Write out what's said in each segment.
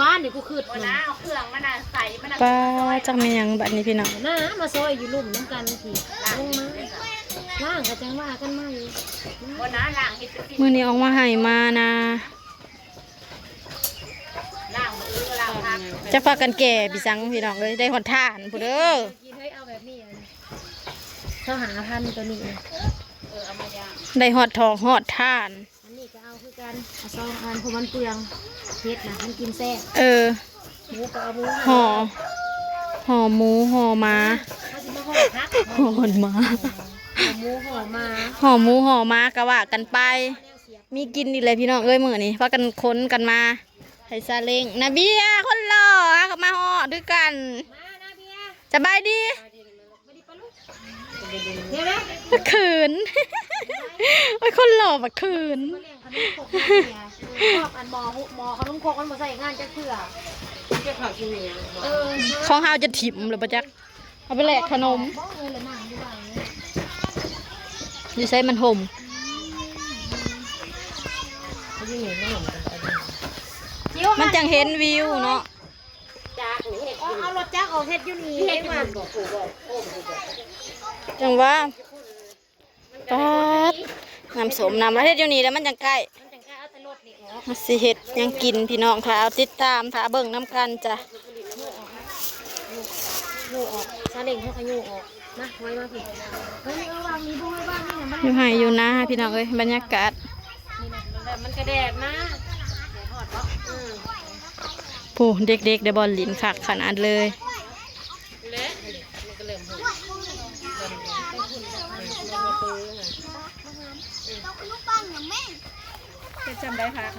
ບ້ານນີ້ ກູຄຶດ ບໍ່ນະ ເອົາເຄື່ອງມັນນະໃສ່ ມັນນະ ປ້າ ຈັກແມ່ນຫຍັງບັດນີ້ພີ່ນ້ອງ ນະ ມາຊອຍຢູ່ລຸ່ມນຳກັນ ພີ້ ລົງມາ ລ້າງກໍຈັ່ງວ່າກັນໃໝ່ ບໍ່ນະ ລ້າງເຮັດຈັ່ງຊີ້ ມື້ນີ້ອອກມາໄຮ່ມານາ ລ້າງມື້ອື່ນກໍລ້າງພັກ ຈະພາກັນແກ່ປີສັງພີ່ນ້ອງເອີຍ ໄດ້ຮອດຖ່ານພຸ້ນເດີ ກິນເຮີ້ຍ ເອົາແບບນີ້ ຊາວຫ້າພັນ ໂຕນີ້ ເອີ ເອົາມາຍ່າງ ໄດ້ຮອດຖອກຮອດຖ່ານ. ອັນນີ້ກໍເອົາຄືກັນ ເອົາສອງອັນ ເພາະມັນເປືອງ ເຫັດນະ ມັນກິນແຊບ ເອີ ໝູກໍເອົາໝູ ຫໍ່ ຫໍ່ໝູ ຫໍ່ໝາ ເຮົາຊິມາຫໍ່ຜັກ ຫໍ່ໝາ ຫໍ່ໝູ ຫໍ່ໝາ ຫໍ່ໝູ ຫໍ່ໝາ ກໍວ່າກັນໄປ ມີກິນອີກແລ້ວພີ່ນ້ອງເອີຍ ມື້ນີ້ພາກັນຂົນກັນມາ ໃຫ້ຊາເລັງ ນາເບຍ ຄົນຫຼໍ່ ກໍມາຮອດຄືກັນ ມາ ນາເບຍ ສະບາຍດີ. ບັກເຂີນ ໂອ້ຍ ຄົນຫຼໍ່ບັກເຂີນ ມາລ້ຽງຂະໜົມຄົກມາເບຍ ພວກອັນໝໍ້ ໝໍ້ຂະໜົມຄົກມັນບໍ່ໃຊ້ງານຈັກເທື່ອ ເຈົ້າຂາວຊິມີຫຍັງ ເອີ ຂອງເຮົາຈະຖິ້ມແລ້ວບໍ່ຈັກ ເອົາໄປແລກຂະໜົມ ບໍ່ເອີຍ ລະນັ່ງຢູ່ບ້ານນີ້ ຢູ່ໃສມັນຫົ່ມ ຢູ່ນີ້ມັນຫົ່ມກັນ ມັນຈັ່ງເຫັນວິວເນາະ. ຈາກນີ້ເຮັດ ເອົາ ເອົາລົດຈັກອອກເຮັດຢູ່ນີ້ເອງວ່າ ຈັ່ງວ່າ ປາດ ນ້ຳສົ້ມນ້ຳ ເຮັດຢູ່ນີ້ແລ້ວມັນຈັ່ງໃກ້ ມັນຈັ່ງໃກ້ ເອົາແຕ່ລົດນີ້ອອກ ເຮົາຊິເຮັດຫຍັງກິນພີ່ນ້ອງ ຖ້າເອົາຕິດຕາມ ຖ້າເບິ່ງນຳກັນຈ້ະ ຍູ້ອອກ ຊາເລັງເຮົາກໍຍູ້ອອກ ມາ ໄວ້ມາພີ້ ເອີ ວາງນີ້ບໍ່ ວາງນີ້ນະ ມັນ ຢູ່ໄຮ່ຢູ່ນາພີ່ນ້ອງເອີຍ ບັນຍາກາດ ນີ້ນະ ມັນກະແດດມາ ແດດຮອດບໍ່ ອືມ ຜູ້ເດັກໆ ໄດ້ບ່ອນຫຼິ້ນຄັກຂະໜາດເລີຍ ແລະ ມັນກໍເລີ່ມຮູ້ ເຮັດຊ່ຳໃດ ຜັກ ເ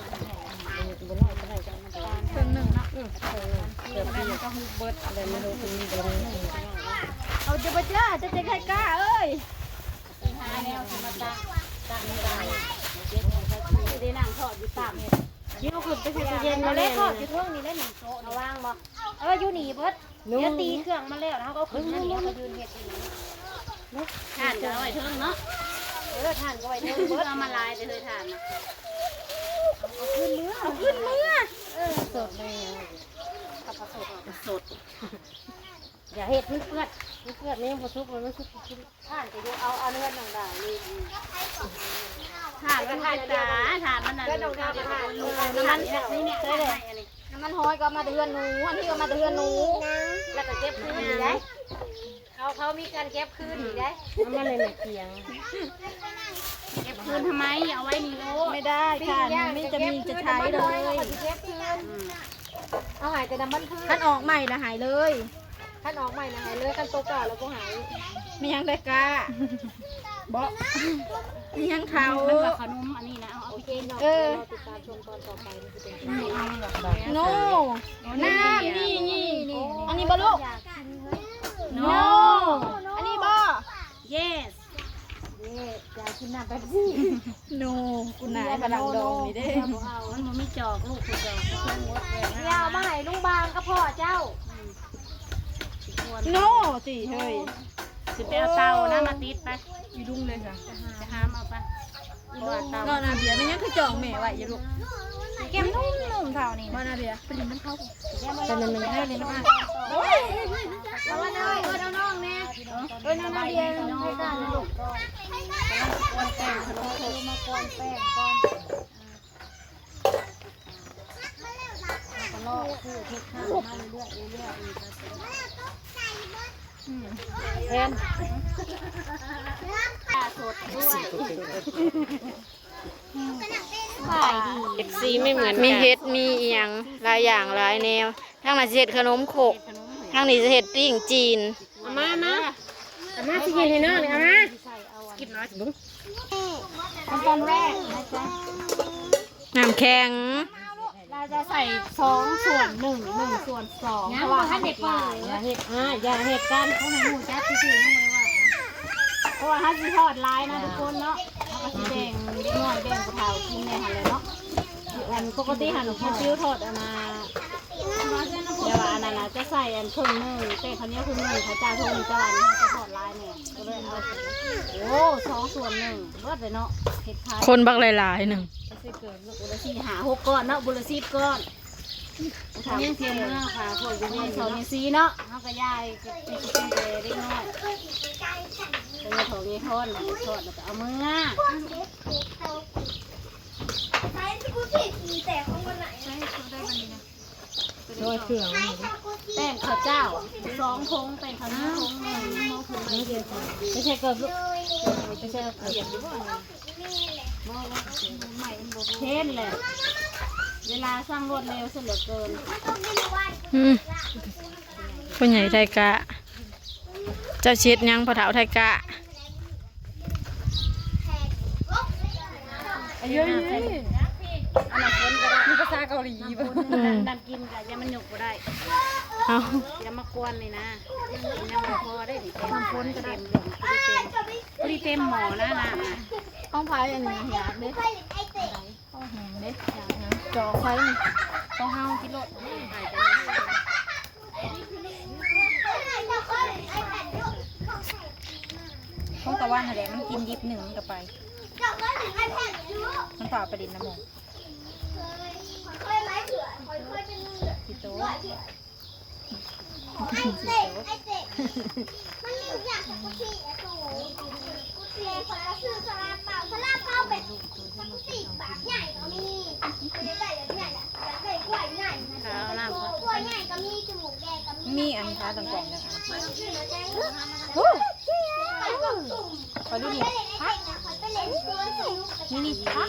ຄິ່ງໜຶ່ງເນາະ ອືມ ແລ້ວມັນກໍຮຸບເບິດ ເອົາເຈົ້າບໍ່ເຈົ້າ ເຈົ້າຈະໄດ້ກ້າເອີຍ ຫາແນວຊິມາຕັ້ງ ຕັ້ງໄວ້ ຊິໄດ້ນັ່ງທອດຢູ່ຕາມ ຊິເອົາຂຶ້ນໄປໃສ່ຕູ້ເຢັນ ເອົາແລ້ວ ທອດຢູ່ເທິງນີ້ແຫຼະ ນີ້ໂຕະ ເອົາວາງບໍ່ ເອີ ຢູ່ນີ້ເບິດ ດຽວຕີເຄື່ອງມາແລ້ວ ແລ້ວເຮົາກໍເອົາຂຶ້ນມານີ້ ເຮົາກໍຢືນເຮັດຢູ່ນີ້ ຖ່ານກໍເອົາໄວ້ເທິງເນາະ ເອີ ຖ່ານກໍໄວ້ເທິງເບິດ ເອົາມາຫຼາຍແຕ່ເຮີຍ ຖ່ານນະ ເອົາຂຶ້ນເມືອ ເອົາຂຶ້ນເມືອ ເອີ ສົດເລີຍ ເອົາປາສົດ ປາສົດ ຢ່າເຮັດ ມັນເປື້ອນ ມັນເປື້ອນ ມັນຍັງບໍ່ສຸກ ມັນສຸກກິນ ຖ່ານກໍຢູ່ ເອົາ ເອົາເຮືອນນ້ອງດານີ້ ຖ່ານມັນເປັນຕາ ຖ່ານມັນນັ້ນ ເຮືອນນ້ອງດາກໍຖ່ານ ເອີ ນ້ຳມັນ ນີ້ແມ່ ນີ້ແຫຼະ ນ້ຳມັນຫອຍກໍເອົາມາແຕ່ເຮືອນໜູ ອັນນີ້ກໍເອົາມາແຕ່ເຮືອນໜູ ແລ້ວກໍເກັບຄືນນີ້ໄດ໋ ເຂົາ ເຂົາມີການເກັບຄືນນີ້ໄດ໋ ນ້ຳມັນໃນນ້ຳກຽງ ເກັບຄືນທຳໄມ ເອົາໄວ້ນີ້ໂລດ ໄມ່ໄດ້ ຖ່ານມັນຈະມີຈະໃຊ້ເລີຍ ເກັບຄືນ ເອົາໃຫ້ແຕ່ນ້ຳມັນພືດ ຄັນອອກໃໝ່ລະໃຫ້ເລີຍ ຄັນອອກໃໝ່ນະໃຫ້ເລີຍ ຄັນໂຕເກົ່າລະບໍ່ໃຫ້ ມີຫຍັງໄດ້ກ້າ ບໍ່ ມີຫຍັງເຂົາ ມັນວ່າຂະໜົມອັນນີ້ນະ ເອົາ ເອົາໄປກິນ ເອີ ຕິດຕາມຊົມຕອນຕໍ່ໄປ ໂນ ນາ ນີ້ ນີ້ ນີ້ ອັນນີ້ບໍ່ລູກ ໂນ ອັນນີ້ບໍ່ ເຢສ ເຢສ ຢາກກິນນ້ຳເປັບຊີ ໂນ ກູນາຍພະລັງດອງນີ້ເດ້ ບໍ່ເອົາ ມັນບໍ່ມີຈອກ ລູກ ກູຈອກ ຢ່າເອົາມາໃຫ້ລຸງບາງກັບພໍ່ເຈົ້າ ອືມ ໂນ ຕິເຮີ້ຍ ຊິໄປເອົາເຕົານະມາຕິດໄປ ອີລຸງເລີຍ ຈະຫາມເອົາໄປ ເນາະ ນາເບຍ ແມ່ນຫຍັງຄືຈອງແມ່ໄວ້ຢູ່ລູກ ແກ້ມນຸ້ມໆ ເທົ່ານີ້ ບໍ່ ນາເບຍ ໄປຫຼິ້ນນຳເຂົາ ໄປຫຼິ້ນນຳ ໄປຫຼິ້ນນຳ ໂອ້ຍ ເອົານ້ອງ ເອົານ້ອງແນ່ ເອີ້ນນາເບຍ ໄປກ່ອນລູກ ກຳລັງຊິກວນແປ້ງ ມາກວນແປ້ງກ່ອນ ກໍລອກ ຄືເຮັດຂ້າວມາເລື້ອຍໆ ເລື້ອຍໆ ອືມ ແທນ ເອັຟຊີ ໄມ່ເໝືອນກັນ ມີເຫັດ ມີອີ່ຫຍັງຫຼາຍຢ່າງຫຼາຍແນວ ທາງນັ້ນຊິເຮັດຂະໜົມຄົກ ທາງນີ້ຊິເຮັດປີ້ງຈີນ ເອົາມາ ມາ ເອົາມາ ຊິເຮັດໃຫ້ນ້ອງນີ້ ເອົາມາ ກິນໜ້ອຍຊິເບິ່ງ ຂັ້ນຕອນແລກນະຈ໊ະ ນ້ຳແຂງ ລາວຈະໃສ່ສອງສ່ວນໜຶ່ງ ໜຶ່ງສ່ວນສອງ ຍັງ ເພາະວ່າ ບໍ່ທັນໄດ້ເປີດ ຢ່າເຮັດ ອ່າ ຢ່າເຮັດກັນ ເພາະໃຫ້ຮູ້ຈັກຊື່ໆ ຍັງບໍ່ໄດ້ວ່າ ເພາະວ່າເຮົາຊິທອດຫຼາຍນະທຸກຄົນເນາະ ເຮົາກໍຊິແບ່ງເດັກນ້ອຍແບ່ງຜູ້ເຖົ້າກິນແດ່ຫັ້ນແຫຼະເນາະ ອັນປົກກະຕິຫັ້ນ ພໍ່ຕິວທອດອັນນ່າ ແຕ່ວ່າອັນນັ້ນນະ ຈະໃສ່ອັນເຄິ່ງໜຶ່ງ ແປ້ງເຂົ້າໜຽວເຄິ່ງໜຶ່ງ ເຂົ້າເຈົ້າເຄິ່ງໜຶ່ງ ແຕ່ວ່າອັນນີ້ເຮົາຈະທອດຫຼາຍແດ່ ກໍເລີຍເອົາ ໂອ້ ສອງສ່ວນໜຶ່ງ ເບິດເລີຍເນາະ ເຮັດຂາຍ ຄົນບັກຫຼາຍໆໜຶ່ງ ບໍ່ໄດ້ເກີນ ບຸນລະສີ່ຫ້າຫົກກ້ອນເນາະ ບຸນລະສິບກ້ອນ ເຮົາຍັງຊິເມືອ ພາພວກຢູ່ເຮືອນຢູ່ເນາະ ເຮົາກໍຢາຍ ກໍເປັນແຕ່ເດັກນ້ອຍ ກໍຍັງຖອກຍັງທອນ ທອດແລ້ວກໍເອົາເມືອ ໂອ້ຍ ເຄື່ອງ ແປ້ງເຂົ້າເຈົ້າສອງຖົງ ແປ້ງເຂົ້າໜຽວຖົງໜຶ່ງ ໄປໃສ່ເກີບລູກ ໄປໃສ່ເກີບ ເຫັນແຫຼະ ເວລາຊ່າງລວດເລັວຊະເຫຼືອເກີນ. ອືມ ພໍ່ໃຫຍ່ໄທກະ ເຈົ້າຊິເຮັດຫຍັງ ພໍ່ເຖົ້າໄທກະ? ອັນນີ້ ອັນນັ້ນຝົນກໍໄດ້ ມີພາສາເກົາຫຼີບໍ່? ອືມ ນ້ຳກິນກໍຢ່າມັນຍົກບໍ່ໄດ້ ເອົາ ຢ່າມາກວນນີ້ນະ ມັນຍັງບໍ່ພໍເດ້ນີ້ ນ້ຳຝົນກໍໄດ້ ພໍດີເຕັມ ພໍດີເຕັມໝໍ້ນະ ນ້ຳນະ ຂອງໃຜອັນນີ້ ຢາກເດ້ ຂອງແຫ້ງເດ້ ຢາກຫຍັງ ຈອກໄຟນີ້ ຂອງເຮົາກິນໂລດ. ຂອງຕາວັນຫັ້ນແຫຼະ ມັນກິນດິບໜຶ່ງມັນກໍໄປ ມັນພາໄປຫຼິ້ນນຳໝູ່ ມີອັນຂາຕັ້ງກ້ອງຈັ່ງອັນ ໂອ້ ຂໍດູນີ້ ນີ້ ນີ້ ຈ້າ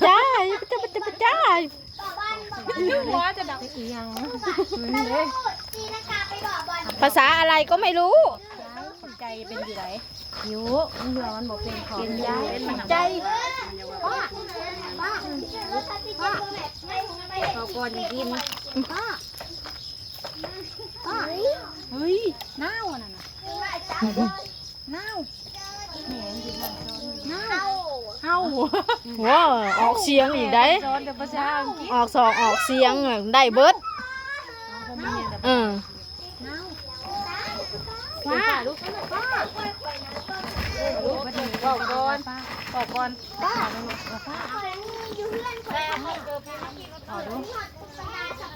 ຈ້າ ຈ້າ ຈ້າ ຫົວຈະດັບອີຫຍັງ ພາສາອະໄລກໍໄມ່ຮູ້ ໃຈເປັນຢູ່ໃດ ຢູ່ ມັນເຫື່ອມັນບໍ່ເປັນຂອງ ເປັນໃຈ ປ້າ ປ້າ ປ້າ ເຂົາກ່ອນກິນ ປ້າ ປ້າ ເຮີ້ຍ ນາວອັນນັ້ນນະ ນາວ ແມ່ນຢູ່ນັ້ນ ນາວ ເຫົ້າ ວ້າ ອອກສຽງອີກໃດ ສອນແຕ່ພາສາອັງກິດ ອອກສອງອອກສຽງໄດ້ເບິດ ເອີ ນາວ ຟ້າ ຟ້າ ເວົ້າກ່ອນ ເວົ້າກ່ອນ ຟ້າ ຟ້າ ເອົາດູ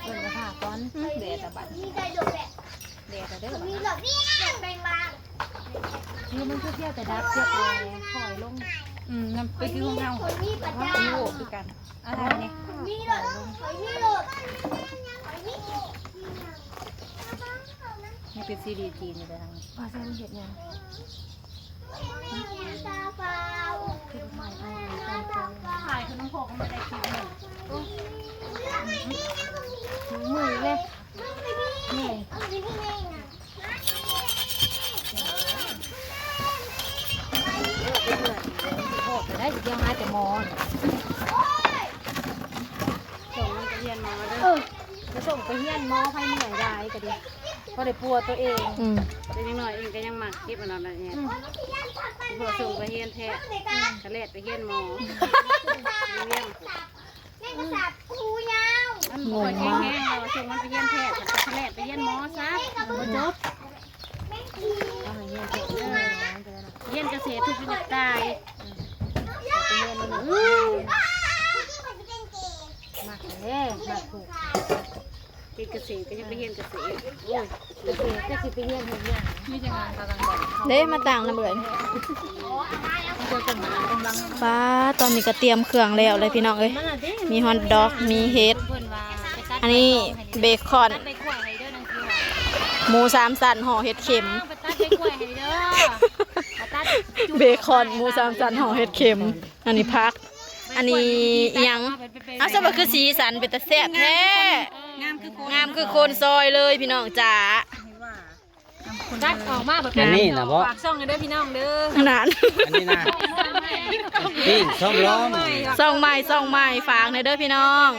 ເອີ້ນວ່າຟ້າກ່ອນ ແດດລະບັດ ແດດລະເດີ ຄືມັນຄືພຽວແຕ່ດັບ ພຽວແຕ່ຄ່ອຍລົງ ອືມ ນຳໄປຄືຂອງເຮົາ ໂອ້ ຄືກັນ ອາໄລນີ້ ຍັງເປັນຊີດີຈີນຢູ່ເດີທາງນີ້ ວ່າຊັ້ນເຮັດຫຍັງ? ຂາຍຂະໜົມຄົກມັນໄດ້ຄລິບໜຶ່ງ ເມື່ອຍເລີຍ ເມື່ອຍ ໂຫດໄດ້ ຊິເອົາຫາແຕ່ໝໍ ສົ່ງມັນໄປຮຽນໝໍເດີ ເອີ ໄປສົ່ງໄປຮຽນໝໍ ໃຜເມື່ອຍຫຼາຍກໍດີ ພໍໄດ້ປົວຕົວເອງ ອືມ ເດັກນ້ອຍເອງກໍຍັງມັກເກັບອັນນັ້ນອັນນີ້ ອືມ ເພື່ອສົ່ງໄປຮຽນແພດ ອືມ ກະແລ່ນໄປຮຽນໝໍ ໂຮງຮຽນ ມັນບໍ່ຄ່ອຍແຂງແຮງ ເຮົາວ່າສົ່ງມັນໄປຮຽນແພດ ກະແລ່ນໄປຮຽນໝໍຊະ ບໍ່ຈົບ ຮຽນກະເສດທຸກວິຊາກາຍ ອືມ ມັກແທ້ ມັກຖືກ ເຮັດກະເສດກໍຍັງໄປຮຽນກະເສດ ໂອ້ຍ ກະເສດຈັກຊິໄປຮຽນເຮັດຫຍັງ ມີແຕ່ງານກຳລັງບອກ ເດ້ ມາຕ່າງນຳເອີຍ ປ້າ ຕອນນີ້ກໍຕຽມເຄື່ອງແລ້ວເລີຍພີ່ນ້ອງເອີຍ ມີຮອດດອກ ມີເຫັດ ອັນນີ້ເບຄອນ ໝູສາມຊັ້ນຫໍ່ເຫັດເຂັມ ເບຄອນ ໝູສາມຊັ້ນຫໍ່ເຫັດເຂັມ ອັນນີ້ຜັກ ອັນນີ້ອີ່ຫຍັງ ເອົາ ສະວ່າຄືສີສັນເປັນຕາແຊບແທ້ ງາມຄືຄົນ ງາມຄືຄົນຊອຍເລີຍພີ່ນ້ອງຈ໋າ ຕັດອອກມາແບບ ອັນນີ້ນະບໍ ຝາກຊ່ອງເດີພີ່ນ້ອງເດີ ອັນນັ້ນ ອັນນີ້ນະ ປີ້ງຊອມລ້ອມ ຊ່ອງໃໝ່ ຊ່ອງໃໝ່ ຝາກແດ່ເດີພີ່ນ້ອງ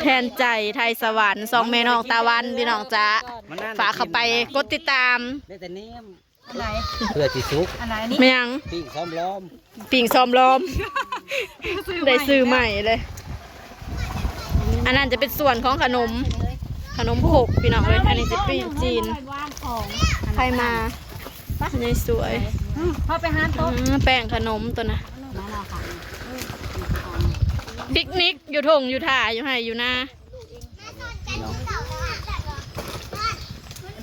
ແທນໃຈໄທສະຫວັນ ຊ່ອງແມ່ນ້ອງຕາວັນພີ່ນ້ອງຈ໋າ ຝາກເຂົ້າໄປກົດຕິດຕາມ ໄດ້ແຕ່ແນມ ອັນໃດ ເພື່ອຊິສຸກ ອັນໃດນີ້ ແມ່ນຫຍັງ ປີ້ງຊອມລ້ອມ ປີ້ງຊອມລ້ອມ ໄດ້ຊື້ໃໝ່ເລີຍ ອັນນັ້ນຈະເປັນສ່ວນຂອງຂະໜົມ ຂະໜົມຄົກພີ່ນ້ອງເອີຍ ອັນນີ້ຈະປີ້ງຈີນ ໃຜມາ ຍາຍສວຍ ອືມ ພາໄປຫາໂຕະ ອືມ ແປ້ງຂະໜົມໂຕນະ ມາແລ້ວຄ່ະ ປິກນິກຢູ່ທົ່ງຢູ່ທ່າ ຢູ່ໄຮ່ຢູ່ນາ.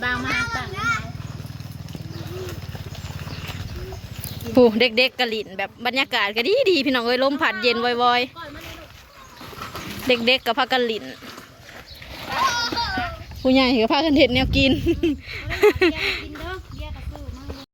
ບາງມາຫາຕັກ ຜູ້ເດັກໆກໍຫຼິ້ນ ແບບບັນຍາກາດກໍດີໆ ພີ່ນ້ອງເອີຍ ລົມພັດເຢັນວອຍໆ ເດັກໆກໍພາກັນຫຼິ້ນ ຜູ້ໃຫຍ່ກໍພາກັນເຮັດແນວກິນ.